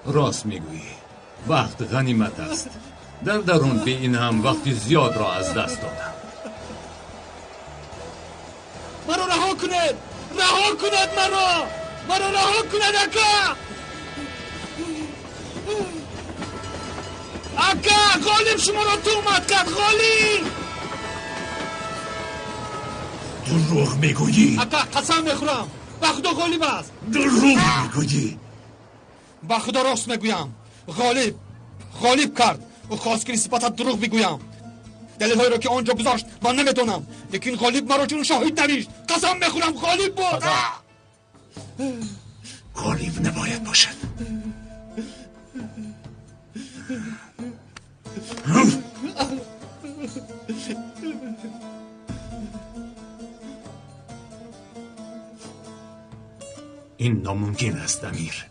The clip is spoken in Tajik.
Рост мегӯӣ, вақт ғанимат аст. Дар дарун бе ин ҳам вақти зиёдро аз даст додам. Маро раҳо кунед, раҳо кунед маро, маро раҳо кунед, ака, ака, Ғолиб шуморо туҳмат кард, Ғолиб. Дурӯғ мегӯӣ. Ака, қасам мехӯрам, ба худо Ғолиб аст. Дурӯғ мегӯӣ. Ба худо рост мегӯям, Ғолиб, Ғолиб кард. Ӯ хост, ки нисбатат дурӯғ бигӯям. Далелҳоеро, ки он ҷо гузошт, ман намедонам, лекин Ғолиб маро чун шоҳид навишт. Қасам мехӯрам, Ғолиб буд. Ғолиб набояд бошад. Ин номумкин аст, Амир.